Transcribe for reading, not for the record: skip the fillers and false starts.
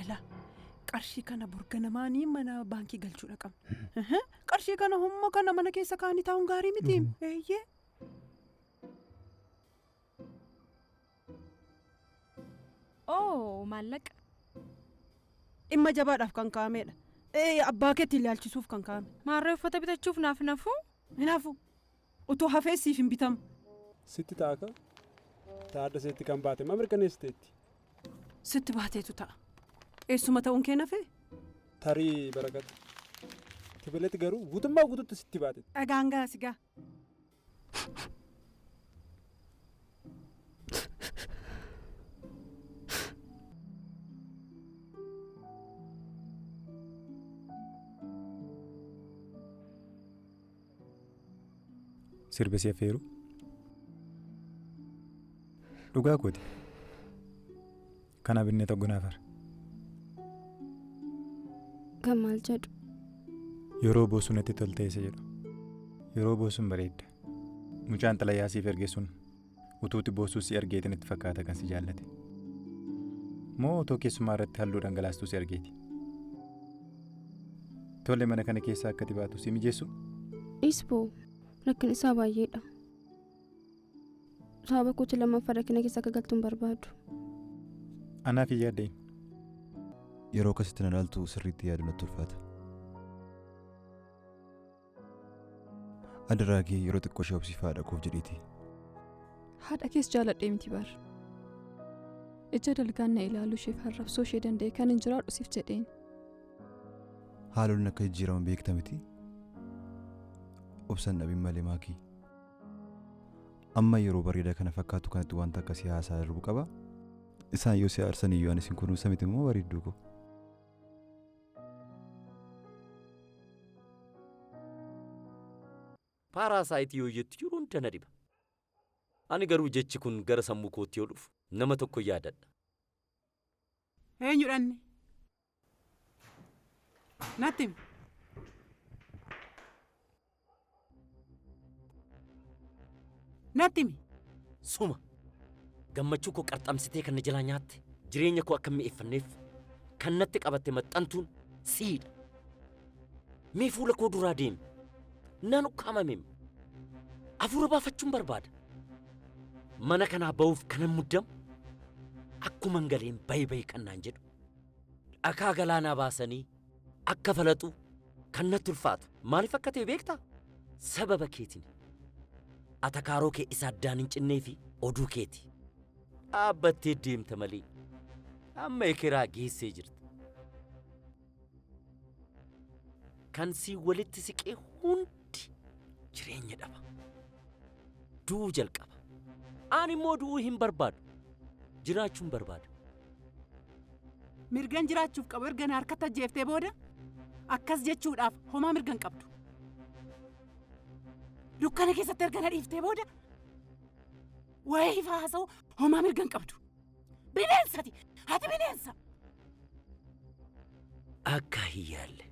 Ilaa qarshii kana borganamaanii mana baankii galchuudha qabna. Qarshii kana humna kana mana keessa kaa'anii taa'uun gaarii miti. Eeyyee. Oo maallaqa. Dhimma jabaadhaaf kan kaa'amedha. Ee abbaa keetti ilaalchisuuf kan kaa'ame. Maarree uffata bitachuuf naaf hin hafuu? Hin hafu. Utuu hafee siif hin bitamu. Sitti ta'a ka? Taadda seetti kan baate ma mirkaneessiteetti? Sitti baateetu ta'a. Eessuma ta'uun kee nafee? Tarii barakata. Tibiletti garuu guutummaa guututti sitti baate. Dhagaan gaa si gaa. Sirba si affeeru? Dhugaa kooti. Kana binnee tokko naafar. Kan maal jedhu? Yeroo boosuu natti toltee isa jedhu. Yeroo boosuun bareedda. Mucaan xalayaa siif erge sun utuuti boosuu si argeetiin itti fakkaata kan si jaallate. Moo otoo keessumaa irratti halluu dhangalaastuu si argeeti? Tole mana kana keessaa akka ati baatu si mijeessu? Dhiisboo rakkin isaa baay'eedha. Sababa kootii lammaffaa rakkina keessa akka galtu hin barbaadu. Anaaf hin yaadda'in. Yeroo akkasitti na ilaaltu sirriitti yaadu natti ulfaata. Adaraa kee yeroo xiqqoo ishee obsiif haadha koof jedhiiti. Haadha kees jaaladhee miti bar. Ija dalgaan na ilaaluu isheef arrabsoo ishee danda'e kan hin jiraadhu siif jedheen. Haalonni akka jijjiiraman beekta miti? Obsan dhabin malee maakii. Amma yeroo bareedaa kana fakkaatu kanatti wanta akkasii haasaa darbu qaba. Isaan yoo si aarsan iyyuu ani sin kunuunsa miti immoo bareedduu koo. Paaraasaayit yoo jettu yeroo hunda na dhiba. Ani garuu jechi kun gara sammuu kootti yoo dhufu nama tokko yaadadha. Eenyu dhanni? Natti himi. Natti himi. Suma gammachuu koo qarxamsitee kan na jalaa nyaatte jireenya koo akka hin mi'eeffanneef kan natti qabatte maxxantuun siidha. Mee fuula koo duraa deemi. Nan ukkaamamem. Afuura baafachuun barbaada. Mana kanaa ba'uuf kanan muddamu akkuman galeen bayi bayi kan naan jedhu. Dhakaa galaanaa baasanii akka falaxu kan natti ulfaatu maaliif akka ta'e beektaa? Sababa keetiin. Atakaaroo kee isa addaan hin cinnee fi oduu keeti. Dhaabbattee deemta malee amma ekeraa geessee jirta. Kan sii walitti siqee hundi jireenya dhaba. Du'uu jalqaba. Ani immoo du'uu hin barbaadu. Jiraachuun barbaada. Mirgan jiraachuuf qabu erga na harkatti ajjeeftee booda akkas jechuudhaaf homaa mirga hin qabdu. Dukkana keessatti erga na dhiiftee booda waa'ee ifaa haasa'u homaa mirga hin qabdu. Bineensati! Ati bineensa! Akka hin yaalle.